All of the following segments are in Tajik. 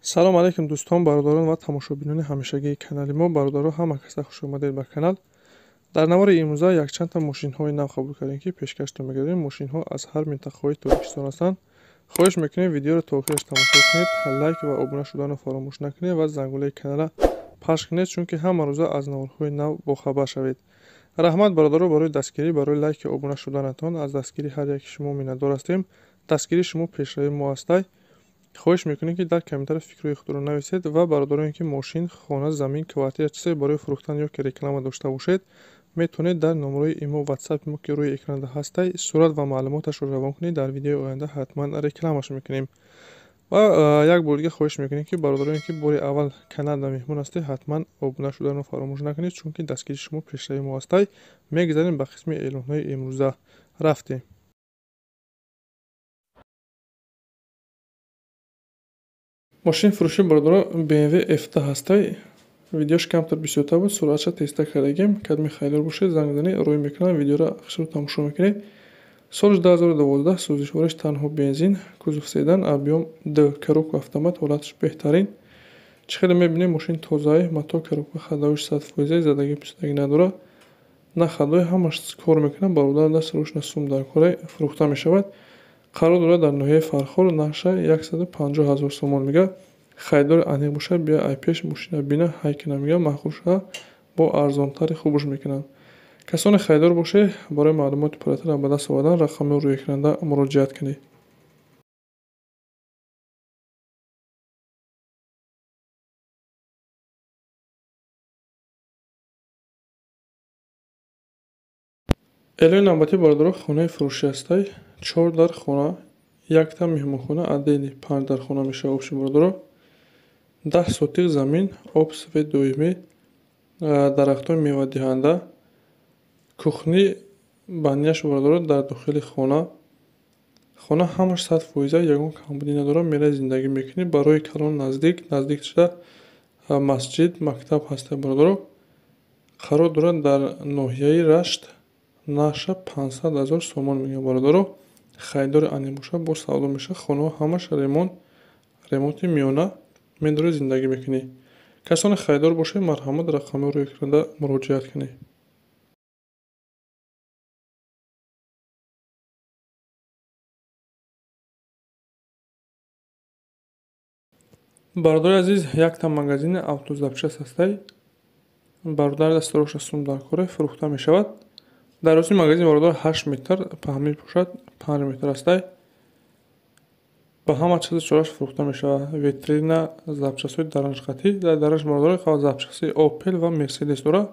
Салом алейкум дӯстон, бародарон ва тамошобинони ҳамешагии канали мо. Бародаро, ҳама каса хуш омадед ба канал. Дар навори имрӯза якчандта мошинҳои нав қабул кардем, ки пешкаштон мегардем. Мошинҳо аз ҳар минтақаҳои Тоҷикистон ҳастанд. Хоҳиш мекунем, видеоро то охираш тамошо кунед, лайк ва обуна шуданро фаромӯш накунед ва зангулаи каналра пахш кунед, чунки ҳама рӯза аз наворҳои нав бохабар шавед. Раҳмат, бародаро, барои дастгирӣ, барои лайки обуна шуданатон. Аз дастгирии ҳар яки шумо миннатдор ҳастем. Дастгирии шумо пешравии мо ҳастай. Хоҳиш мекунем, ки дар комментария фикрҳои худро нависед ва бародароне, ки мошин, хона, замин, квартира, чизе барои фурӯхтан ё ки реклама дошта бошед, метавонед дар номерои имо, ватсапи мо, ки рӯи экранда ҳастай, сурат ва маълумоташро равон кунед. Дар видеои оянда ҳатман рекламаш мекунем. Ва як бор дига хоҳиш мекунем, ки бародароне, ки бори аввал каналда меҳмон ҳастед, ҳатман обуна шуданро фаромӯш накунед, чунки дастгирии шумо пешравии мо ҳастай. Мегузарем ба қисми эълонҳои имрӯза. Рафтем. Мошини фурӯшӣ, бародаро, BMW F10 ҳастай. Видеош камтар бисёртар буд, суръатша тезтар кардагим. Кадми харидор бошед, занг занед, рӯй мекунам, видеоро хушрӯ тамошо мекунед. Соли 2012, сӯзишвориш танҳо бензин, кузов седан, объём д, коробка автомат, ҳолаташ беҳтарин. Чӣ хеле мебинем, мошин тозае, мотор, коробка, ходовиш 100%, задагӣ писадагӣ надорад. На ходовой, ҳамаш кор мекунад. Бародар, даст рӯшна сум дар кора, фурӯхта мешавад. Қарор дорад дар ноҳияи Фархор, нархша 150 ҳазор сомон мега. Харидори аниқ бошад, бия ай пеш мошина бина, ҳай кина мега, маъқул шуда, бо арзонтари хубаш мекунанд. Касоне харидор бошед, барои маълумоти пурратар ба даст овардан рақами рӯи экранда муроҷиат кунед. Эълони навбатӣ, бародаро, хонаи фурӯшӣ ҳастай. 4 дар хона, якта меҳмонхона, отдельный 5 дар хона мешавад. Общий, бародаро, 10 сотих замин, об, свет доимӣ, дарахтои мевадиҳанда, кухни баняш, бародаро, дар дохили хона. Хона ҳамаш 100%, ягон камбудӣ надорад. Мераи зиндагӣ мекунӣ, барои калон наздик, наздик шуда масҷид, мактаб ҳастай, бародаро. Қарор дорад дар ноҳияи Рашт, нархша 500 ҳазор сомон мегӯяд, бародаро. Харидори аниқ бошад, боз савдо мешавад. Хонаҳо ҳамаш ремонт, ремонти миёна, медорӣ зиндагӣ мекунӣ. Касоне харидор бошед, марҳамат, рақамҳои рӯи экранда муроҷиат кунед. Бародари азиз, якта магазини автозапчас ҳастай. Бародари дастроша сум дар коре, фурӯхта мешавад. Дарозии магазин, бародар, 8 метр, паҳмӣ бошад 5 метр ҳастай. Ба ҳама чизи чораш фурӯхта мешавад. Витрина, запчастҳои даранҷхатӣ. Дар даранҷ, бародаро, запчасти Opel ва Mercedes дорад.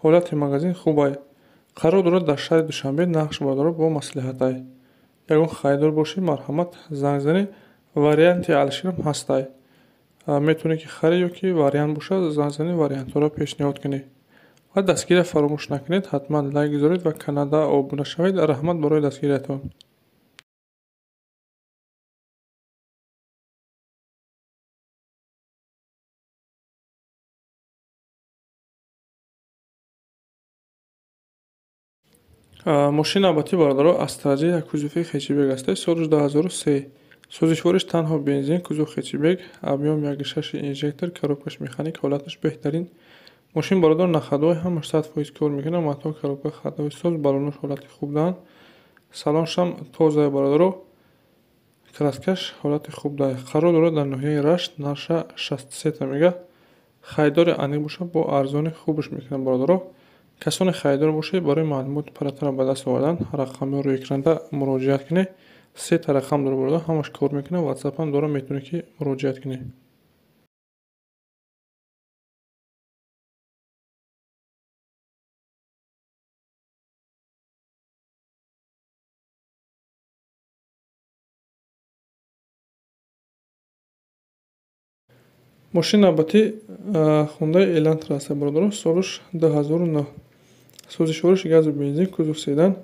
Ҳолати магазин хубай. Қарор дорад дар шаҳри Душанбе, нақш, бародаро, бо маслиҳатай. Ягон харидор бошед, марҳамат, занг занед. Варианти алиширам ҳастай. Метавонед ки харид ё ки вариант бошад, занг занед, вариантҳоро пешниҳод кунед. Ва дастгирия фаромӯш накунед, ҳатман лайк гузоред ва каналда обуна шавед. Раҳмат барои дастгириятон. Мошини навбатӣ, бародаро, Астраҷи як кузови хетчбек ҳастай, соли 2003. Сӯзишвориш танҳо бензин, кузов хетчбек, объём 1.6 инжектор, коробкаш механик, ҳолаташ беҳтарин. Мошин, бародар, на ходовой, ҳамаш 100% кор мекунад, мотор, коробка, ходовой соз, баллонош ҳолати хуб доранд. Салоншам тозае, бародаро, краскаш ҳолати хуб дорад. Қарор дорад дар ноҳияи Рашт, нархша 63 мега. Харидори аниқ бошад, бо арзони хубаш мекунад, бародаро. Касоне харидор бошед, барои маълумоти пурратар ба даст овардан рақамҳои рӯи экранда муроҷиат кунед. Сета рақам дорад, бародар, ҳамаш кор мекунад, ватсапам дорад, метавонед ки муроҷиат кунед. Мошини навбатӣ Hyundai Elantra ҳаст, бародаро, солаш 2009. Сӯзишвориш газу бензин, кузов седан,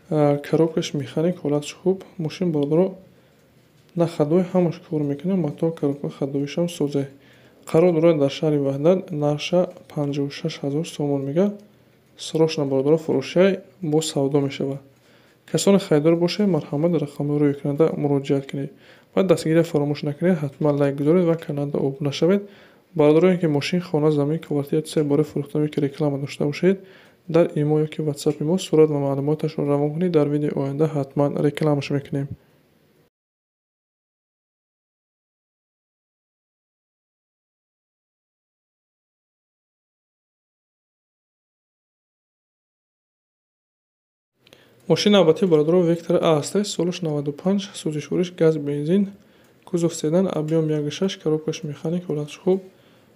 коробкаш механик, ҳолаташ хуб. Мошин, бародаро, на ходовой, ҳамаш кор мекунад, мотор, коробка, ходовишам созе. Қарор дорад дар шаҳри Ваҳдат, нархша 56 ҳазор сомон мега. Срочно, бародаро, фурӯшай, боз савдо мешавад. Касоне харидор бошед, марҳамат, рақамҳои рӯи экранда муроҷиат кунед ва дастгирия фаромӯш накунед, ҳатман лайк гузоред ва каналда обуна шавед. Бародароне ки мошин, хона, замин, квартира, чизе барои фурӯхтан ё ки реклама дошта бошед, дар имо ё ки ватсапи мо сурат ва маълумоташро равон кунед, дар видеои оянда ҳатман рекламаш мекунем. Мошини навбатии бародаро Вектор А ҳаст, солаш 95, сӯзишвориш газ, бензин, кузов седан, объём 1,6, коробкаш механик, ҳолаташ хуб.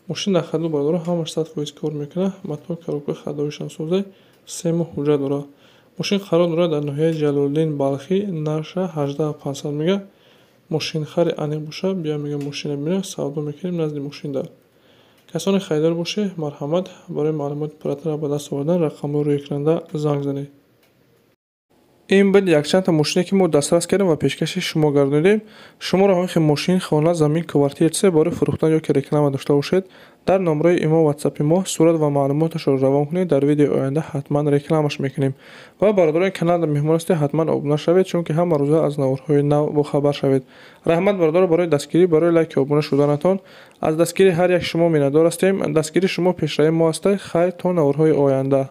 Мошин дар хаду бародаро ҳамаш 100% кор мекунад, мотор, коробка хадовишам соза, 3 моҳ ҳуҷҷат дорад. Мошин қарор дорад дар ноҳияи Ҷалолиддин Балхӣ, нарша 18 500 мега. Мошинхари аниқ боша, бия мега мошина бина, савдо мекунем назди мошин дар. Касоне харидор бошед, марҳамат, барои маълумоти пурратара ба даст овардан рақамҳои рӯи экранда занг занед. Ин буд якчандта мошине, ки мо дастрас кардем ва пешкаши шумо гардонидем. Шуморо ҳамин хел мошин, хона, замин, квартира, чизе барои фурӯхтан ё ки реклама дошта бошед, дар номраи имо, ватсапи мо сурат ва маълумоташро равон кунед, дар видеои оянда ҳатман рекламаш мекунем. Ва бародарони каналда меҳмон ҳастед, ҳатман обуна шавед, чунки ҳама рӯза аз наворҳои нав бохабар шавед. Раҳмат, бародаро, барои дастгирӣ, барои лайки обуна шуданатон. Аз дастгирии ҳар як шумо миннатдор ҳастем. Дастгирии шумо пешравии мо аст. Хайр, то наворҳои оянда.